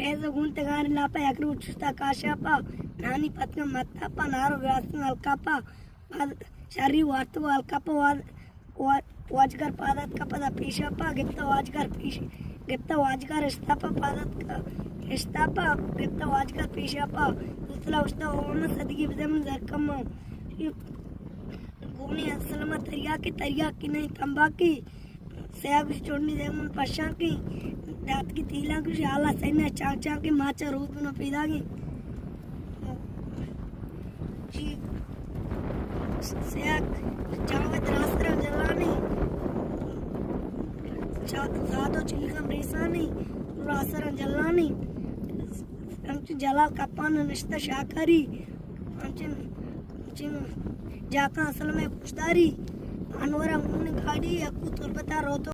Has gone تگار لاپا، یک روچ شتا کاشاپا، نانی پتکا متاپا، نارو گراستن الکاپا، بعد شری وارتگو الکاپا، واد-، وا-، واجگر پادات کا پدا پیشاپا، گپتا واجگر پیش، گپتا واجگر اشتاپا، پادات کا اشتاپا، گپتا واجگر پیشاپا، دوسلا اشتا اوما صدگی بدم زرکما۔ گونی اسلم تریاکی، تریاکی نہیں تمباکی۔ سیاگ چونی دے من پشاکی، دات کی تیلا کی شالا سینا چاچا کی ماچا روز نہ پیدا کی۔ جی، سیاگ چاوت راسرا جلانی، چا-، زادو چلکم ریسانی، راسرا جلانی۔ انچو جلال کپان نشتہ شاکاری، انچو، انچو جاکاں اسلم گوشداری، انورا مون گاڑی، یکو تربتا روتو